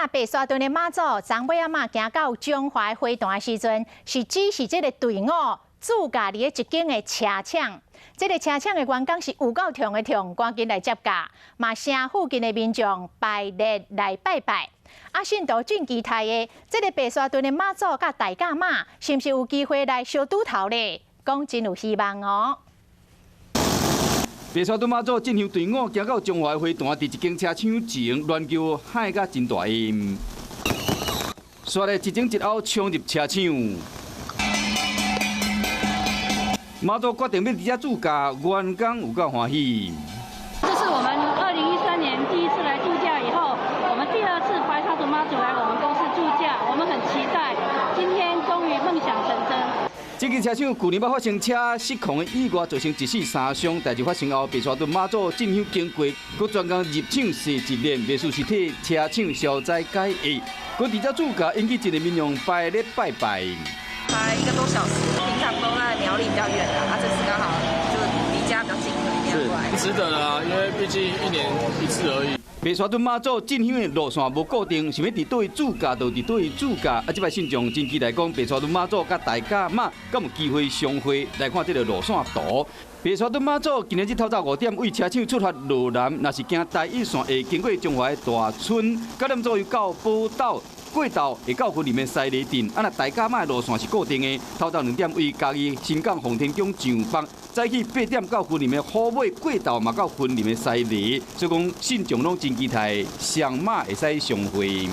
若白沙屯的媽祖昨尾仔嘛行到彰化花壇的時陣，是指示這个隊伍駐駕佇咧一間的車廠。這个車廠的員工是有夠強的強，趕緊來接駕，嘛請附近的民眾排列來拜拜。啊，信徒真期待的，這个白沙屯的媽祖佮大甲媽，是毋是有機會來相拄頭咧？講真有希望哦。白沙屯媽祖進香隊伍行到彰化花壇，佇一間車廠前亂叫喊甲真大音，煞咧一前一後衝入車廠。媽祖決定欲佇遮駐駕，員工有夠歡喜。這是我們2013年第一次來駐駕以後，我們第二次白沙屯媽祖來我們公司駐駕，我們很期待，今天終於夢想成真。這間車廠舊年捌發生車失控的意外，造成一死三傷。代誌發生後，白沙屯媽祖進香經過，閣專工入廠踅一輪，袂輸是替車廠消災解厄。閣佇遮駐駕引起一个民眾排列拜拜。開一個多小時，平常都在苗栗比較遠啊，這次剛好就離家比較近，一定要過來。值得啦，因為畢竟一年一次而已。白沙屯媽祖進香的路線無固定，想欲佇佗位駐駕就佇佗位駐駕。啊，這擺信眾真期待講白沙屯媽祖佮大甲媽敢有機會相會，來看這个路線圖。白沙屯媽祖今仔日透早5點為車廠出發羅南，若是行台一線會經過彰化的大村，九點左右到寶斗。過道會到雲林的西螺鎮，啊，若大甲媽的路線是固定的，透早2點為嘉義新港奉天宮上北，早起8點到雲林的虎尾過道嘛到雲林的西螺，所以講信眾攏真期待雙媽會使相會。